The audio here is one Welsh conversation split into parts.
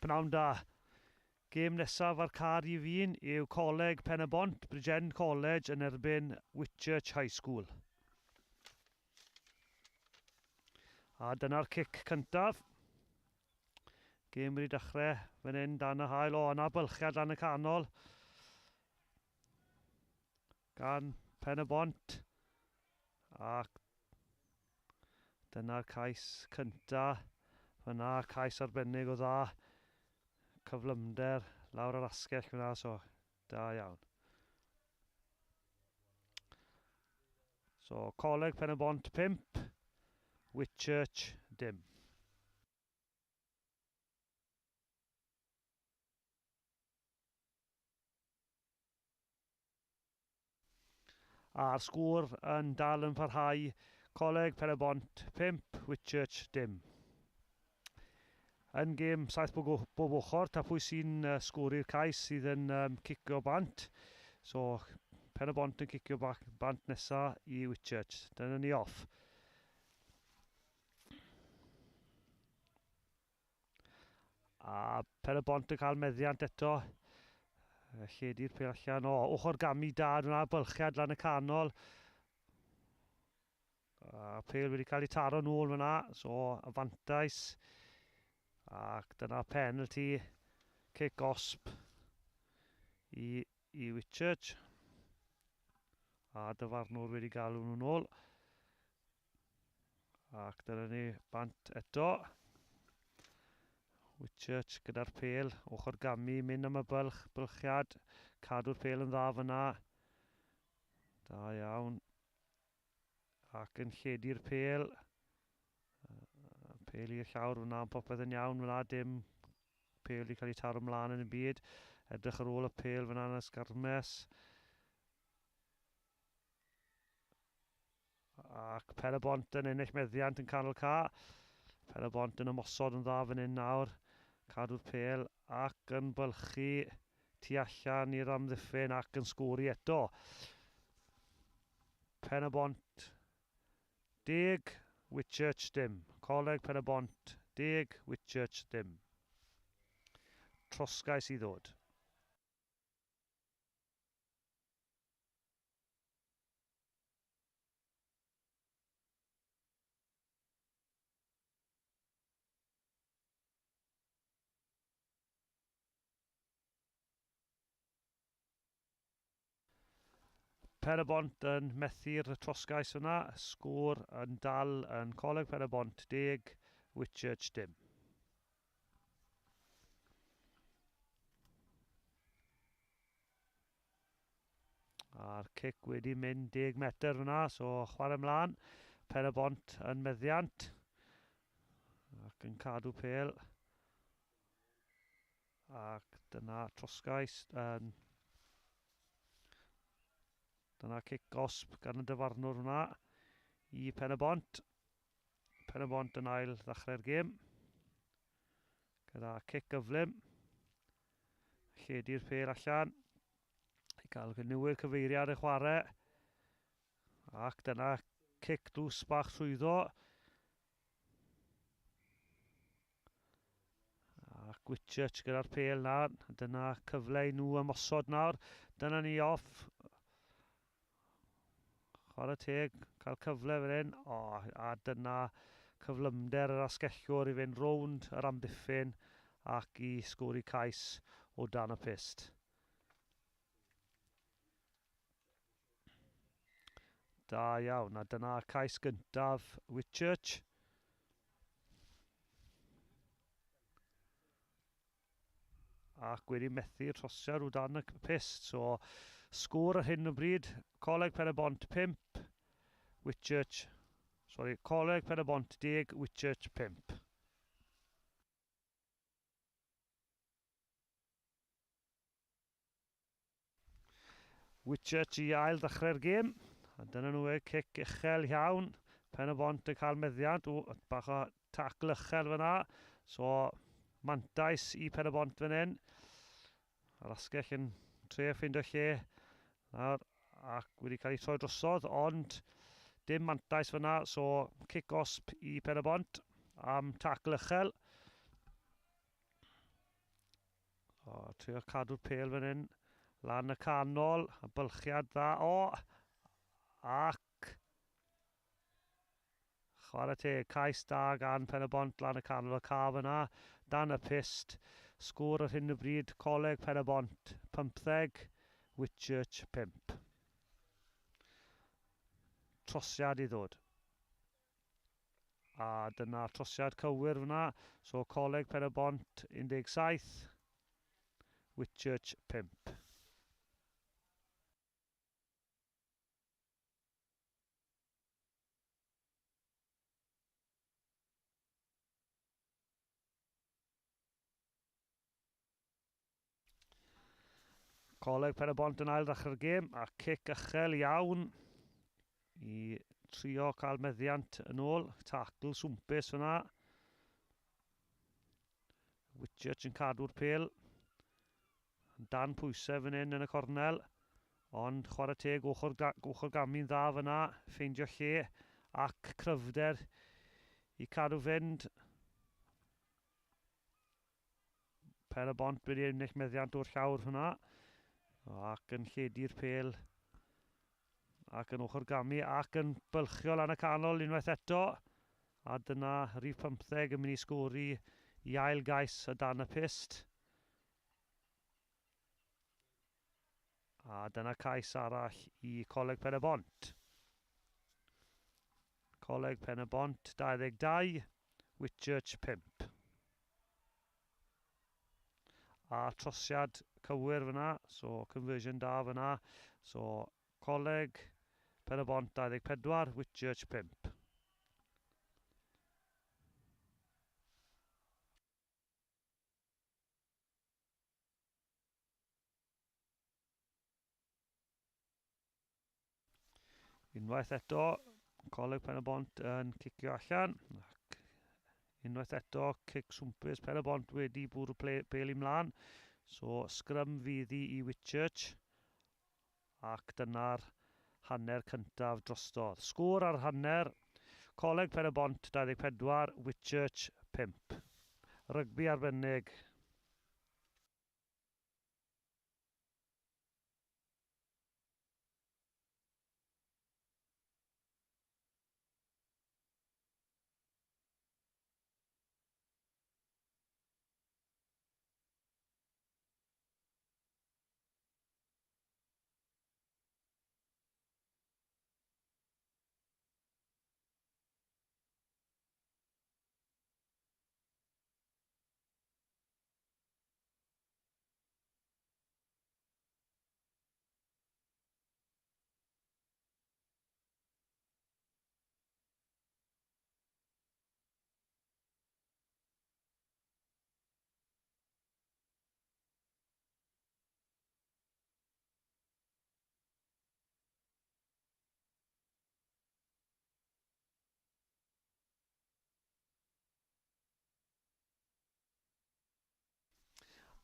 Pnawn da. Gêm nesaf ar car i fi'n yw Coleg Pen-y-bont, Bridgend College yn erbyn Whitchurch High School. A dyna'r cic cyntaf. Gêm wedi dechrau fan hyn dan y hael. O, yna bylchiad lan y canol. Gan Pen y Bont. Ac dyna'r cais cynta. Fyna cais arbennig o dda. Cyflymder lawr ar asgell fyna, so da iawn. So, Coleg Pen y Bont 5, Whitchurch dim. A'r sgôr yn dal yn parhau, Coleg Pen y Bont 5, Whitchurch dim. Yn gêm 7 bob, bob ochr, ta pwy sy'n uh, sgori'r cais sydd yn um, cicio bant. So, Pen y Bont yn cicio bant nesa i Whitchurch. Dyna ni off. A Pen y Bont yn cael meddiant eto. Lledu'r pel allan. O, ochr gamu da, dyna bylchiad lan y canol. A pel wedi cael ei taro nôl fyna, so y fantais. Ac dyna penalty, cic osb i, i Whitchurch. A dyfarnwr wedi galw nhw nôl. Ac dyna ni bant eto. Whitchurch gyda'r pel, ochr gamu, mynd am y bylch, bylchiad, cadw'r pel yn dda fyna. Da iawn. Ac yn lledu'r pêl. Pêl i'r llawr fyna, popeth yn iawn fyna, dim pêl wedi cael ei taro mlaen yn y byd. Edrych ar ôl y pêl fyna yn y sgarmes. Ac Pen y Bont yn ennill meddiant yn canol ca. Pen y Bont yn ymosod yn dda fan hyn nawr. Cadw'r pêl ac yn bylchu tu allan i'r amddiffyn ac yn sgori eto. Pen y Bont 10, Whitchurch dim. Coleg Pen y Bont 10, Whitchurch dim. Trosgais i ddod. Pen-y-bont yn methu'r trosgais yna, sgôr yn dal yn Coleg Pen-y-bont 10, Whitchurch dim. A'r cic wedi mynd 10 metr fyna, so chwarae ymlaen. Pen-y-bont yn meddiant ac yn cadw pel. Ac dyna trosgais. Um, dyna cic gosb gan y dyfarnwr hwnna i Pen y Bont. Pen y Bont yn ail ddechrau'r gêm. Gyda cic gyflym. Lledu'r pel allan. I gael gynnywyr cyfeiriad y chwarae. Ac dyna cic dws bach trwyddo. Ac Whitchurch gyda'r pêl na. Dyna cyfle i nhw ymosod nawr. Dyna ni off. Chwarae teg, cael cyfle fan hyn. O, a dyna cyflymder yr asgellwr i fynd rownd yr amddiffyn ac i sgori cais o dan y pyst. Da iawn, a dyna cais gyntaf Whitchurch. Ac wedi methu'r trosiad o dan y pyst. So, sgôr ar hyn o bryd, Coleg Pen y Bont 5, Whitchurch, sorry, Coleg Pen y Bont 10, Whitchurch 5. Whitchurch i ail ddechrau'r gêm. A dyna nhw e, cic uchel iawn. Pen y bont yn cael meddiant. O, bach o tacl uchel fyna. So, mantais i Pen y Bont fan hyn. A'r asgell yn trio ffindo lle. Nawr, ac wedi cael ei troi drosodd, ond dim mantais fyna. So, cic osb i Pen y Bont am tacl uchel. O, trio cadw'r pêl fan hyn. Lan y canol, a bylchiad dda. O! Ac chwarae teg, cais da gan Pen y Bont lan y canol y caf yna. Dan y pyst. Sgôr ar hyn o bryd, Coleg Pen y Bont 15, Whitchurch 5. Trosiad i ddod. A dyna trosiad cywir fyna. So Coleg Pen y Bont 17, Whitchurch 5. Coleg Pen y Bont yn ail ddechrau'r gêm a cic uchel iawn i trio cael meddiant yn ôl. Tackle swmpus fyna. Whitchurch yn cadw'r pêl. Dan pwysau fan hyn yn y cornel. Ond chwarae teg ochr, ochr gamu'n dda fyna. Ffeindio lle ac cryfder i cadw fynd. Pen y Bont wedi ennill meddiant o'r llawr hwnna. Ac yn lledu'r pêl. Ac yn ochr gamu ac yn bylchio lan y canol unwaith eto. A dyna rhif 15 yn mynd i sgori i ail gais o dan y pyst. A dyna cais arall i Coleg Pen y Bont. Coleg Pen y Bont 22, Whitchurch 5. A trosiad cywir fyna, so conversion da fyna. So Coleg Pen y Bont 24, Whitchurch 5. Unwaith eto, Coleg Pen y Bont yn cicio allan. Ac unwaith eto, cic swmpus Pen y Bont wedi bwrw pêl i mlaen. So, sgrym fydd i i Whitchurch. Ac dyna'r hanner cyntaf drostodd. Sgôr ar hanner, Coleg Pen y Bont 24, Whitchurch 5. Rygbi arbennig.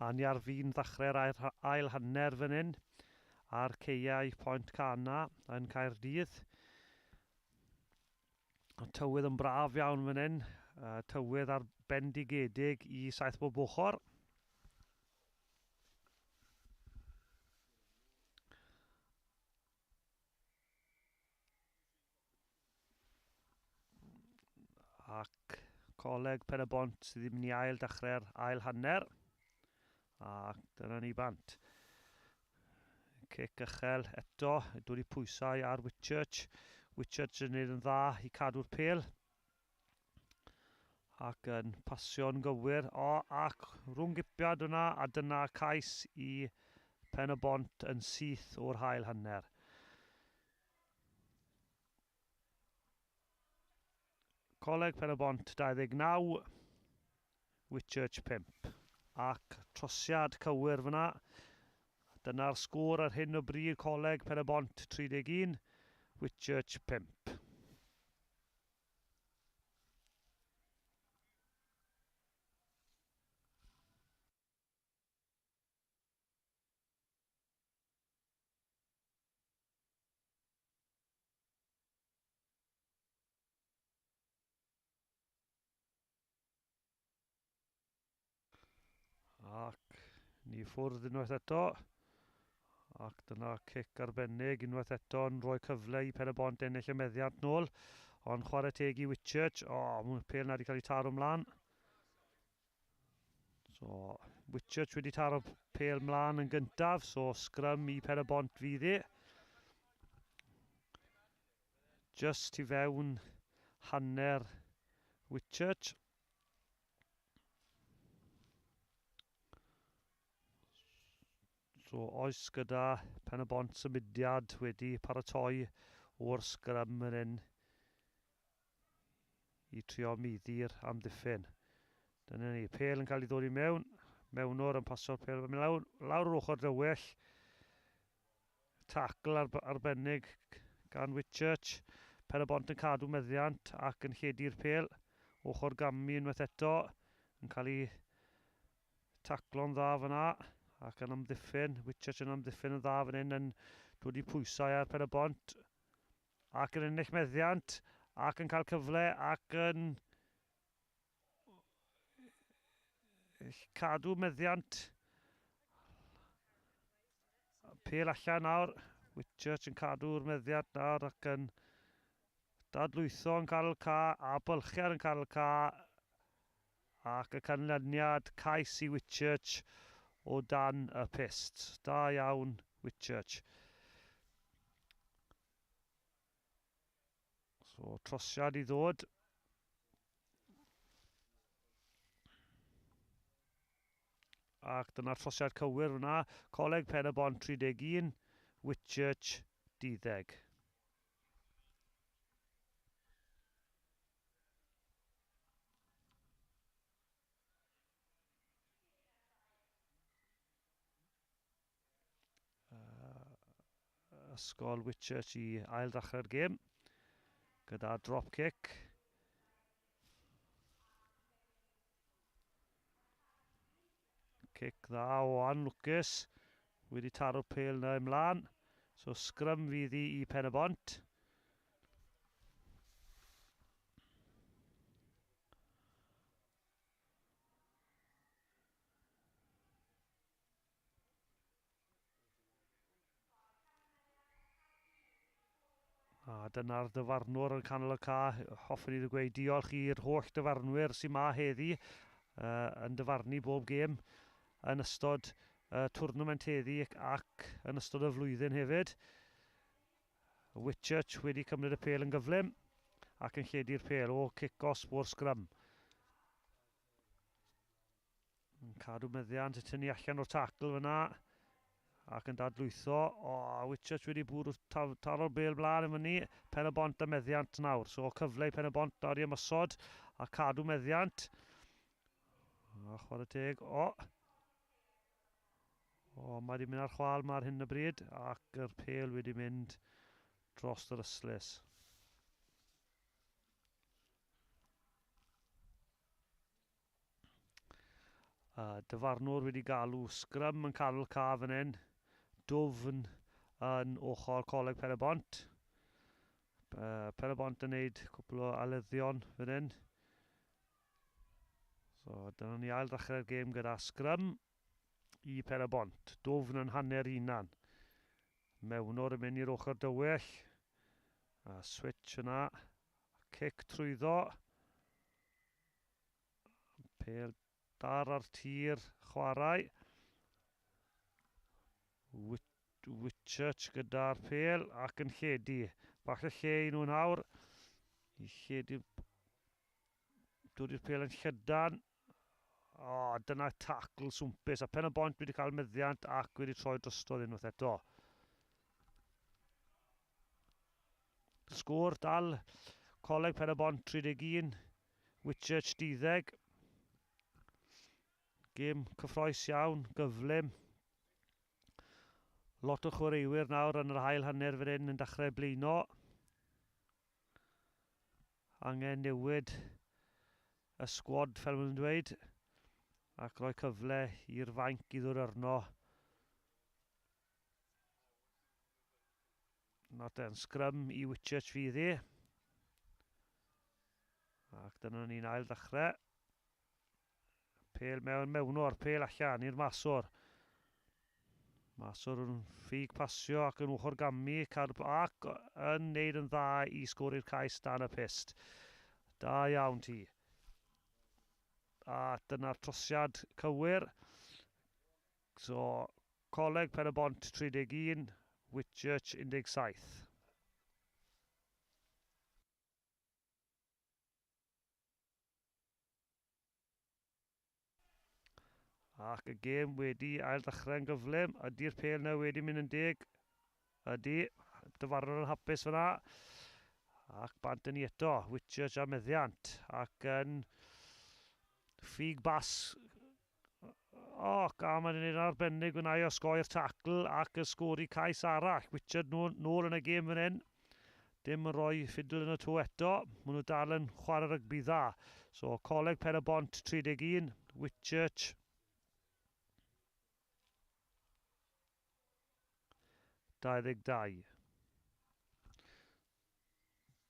A ni ar fin ddechrau'r ail hanner fan hyn ar ceiau Point Cana yn Caerdydd. Y tywydd yn braf iawn fan hyn, tywydd ar bendigedig i saith bob ochr. Ac Coleg Pen y Bont sydd ddim yn ail dechrau'r ail hanner. A dyna ni bant. Cic uchel eto, dod i pwysau ar Whitchurch. Whitchurch yn gwneud yn dda i cadw'r pêl. Ac yn pasio'n gywir. O, ac rhwng gipiad yna, a dyna cais i Pen y Bont yn syth o'r hail hanner. Coleg Pen y Bont 29, Whitchurch 5. Ac trosiad cywir fyna. Dyna'r sgôr ar hyn o bryd, Coleg Pen y Bont 31, Whitchurch 5. Ac Ni ffwrdd unwaith eto. Ac dyna cic arbennig unwaith eto yn rhoi cyfle i Pen y Bont ennill y meddiant nôl. Ond chwarae teg i Whitchurch. O, oh, mae'r pêl na wedi cael ei taro mlaen. So, Whitchurch wedi taro pêl mlaen yn gyntaf, so sgrym i Pen y Bont fydd hi. Just i fewn hanner Whitchurch. So oes gyda Pen y Bont symudiad wedi paratoi o'r sgrym yn hyn i trio muddi'r amddiffyn. Dyna ni, pêl yn cael ei ddod i mewn, mewnwr yn pasio'r pêl lawr, lawr yr ochr dywyll. Tacl arbennig gan Whitchurch. Pen y Bont yn cadw meddiant ac yn lledu'r pêl. Ochr gamu unwaith eto yn cael ei taclo'n dda fyna ac yn amddiffyn. Whitchurch yn amddiffyn yn dda fan hyn yn dod i pwysau ar Pen y Bont ac yn ennill meddiant ac yn cael cyfle ac yn cadw meddiant. Pêl allan nawr. Whitchurch yn cadw'r meddiant nawr ac yn dadlwytho yn cael ca a bylchiad yn cael ca ac y canlyniad cais i Whitchurch o dan y pyst. Da iawn Whitchurch. So, trosiad i ddod. Ac dyna'r trosiad cywir fyna. Coleg Pen y Bont 31, Whitchurch 12. Ysgol Whitchurch i ail ddechrau'r gêm gyda drop kick. Cic dda o anlwcus. Wedi taro'r pêl na ymlaen. So sgrym fydd i i Pen y Bont. A dyna'r dyfarnwr yn canol y ca. Hoffwn i ddweud diolch i'r holl dyfarnwyr sy'n ma heddi yn dyfarnu bob gêm yn ystod y twrnament heddi ac yn ystod y flwyddyn hefyd. Whitchurch wedi cymryd y pêl yn gyflym ac yn lledu'r pêl o cic gosb o'r sgrym. Yn cadw meddiant, y tynnu allan o'r tacl fyna. Ac yn dadlwytho. O, oh, Whitchurch wedi bwrw taro'r bel blaen yn fyny. Pen y bont a meddiant nawr. So cyfle i Pen y Bont nawr i ymosod a cadw meddiant. A chwarae teg. O! O, mae wedi mynd ar chwal mae'r hyn o bryd ac yr pel wedi mynd dros yr ystlys. Uh, dyfarnwr wedi galw sgrym yn canol ca fan hyn. Dwfn yn ochr Coleg Pen y Bont. Pen y Bont yn neud cwpl o aleddion fan hyn. So dyna ni ail ddechrau'r gêm gyda sgrym i Pen y Bont. Dwfn yn hanner hunan. Mewnwr yn mynd i'r ochr dywyll. A switch yna. Cic trwyddo. Pêl dar ar tir chwarae. Whitchurch gyda'r pêl ac yn lledu. Falle lle i nhw nawr. I lledu. Dod i'r pêl yn llydan. O, oh, dyna tacl swmpus. A Pen y Bont wedi cael meddiant ac wedi troi drostodd unwaith eto. Sgôr dal Coleg Pen y Bont 31, Whitchurch 12. Gêm cyffroes iawn, gyflym. Lot o chwaraewyr nawr yn yr ail hanner fan hyn yn dechrau blino. Angen newid y sgwad fel maen nhw'n dweud ac rhoi cyfle i'r fainc i ddod arno. Nawr ten, sgrym i Whitchurch fydd hi. Ac dyna ni'n ail ddechrau. Pel mewn mewnwr, pel allan i'r maswr. Maswr yn ffug pasio ac yn ochr gamu ac yn neud yn dda i sgori'r cais dan y pyst. Da iawn ti. A dyna'r trosiad cywir. So, Coleg Pen y Bont 31, Whitchurch 17. Ac y gêm wedi ailddechrau'n gyflym. Ydy'r pêl na wedi mynd yn deg? Ydy. Dyfarnwr yn hapus fyna. Ac bant yn ni eto. Whitchurch a meddiant. Ac yn ffug bas. O, a mae'n gwneud yn arbennig fyna i osgoi'r tacl ac y sgori cais arall. Whitchurch nôl, nôl yn y gêm fan hyn. Dim yn rhoi ffidl yn y to eto. Maen nhw dal yn chwarae rygbi dda. So, Coleg Pen y Bont 31, Whitchurch 22.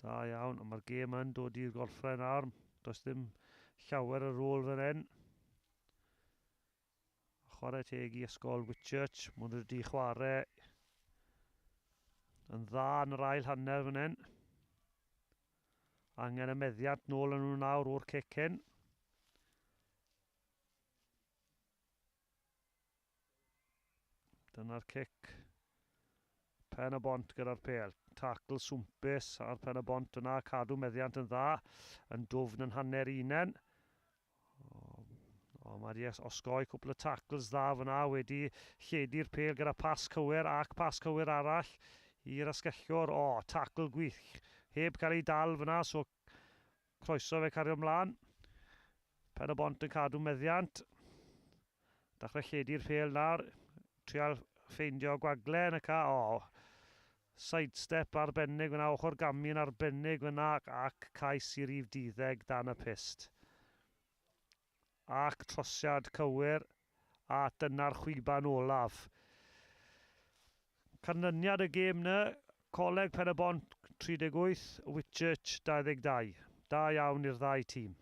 Da iawn, ond mae'r gêm yn dod i'r gorffen nawr. Does ddim llawer ar ôl fan hyn. Chwarae teg i Ysgol Whitchurch. Maen nhw wedi chwarae yn dda yn yr ail hanner fan hyn. Angen y meddiant nôl yn nhw nawr o'r cic hyn. Dyna'r cic. Pen y bont gyda'r pêl. Tacl swmpus ar pen y bont yna. Cadw meddiant yn dda. Yn dwfn yn hanner unen. O, mae wedi osgoi cwpl o tackles dda fyna, wedi lledu'r pêl gyda pas cywir ac pas cywir arall i'r asgellwr. O, tackle gwych. Heb cael ei dal fyna, so croeso fe cario ymlaen. Pen y bont yn cadw meddiant. Dechrau lledu'r pêl nawr. Trial ffeindio gwagle yn y ca. O, sidestep arbennig fyna, ochr gamu yn arbennig fyna ac cais i rif duddeg dan y pyst. Ac trosiad cywir a dyna'r chwiban olaf. Canlyniad y gêm na, Coleg Pen-y-bont 38, Whitchurch 22. Da iawn i'r ddau tîm.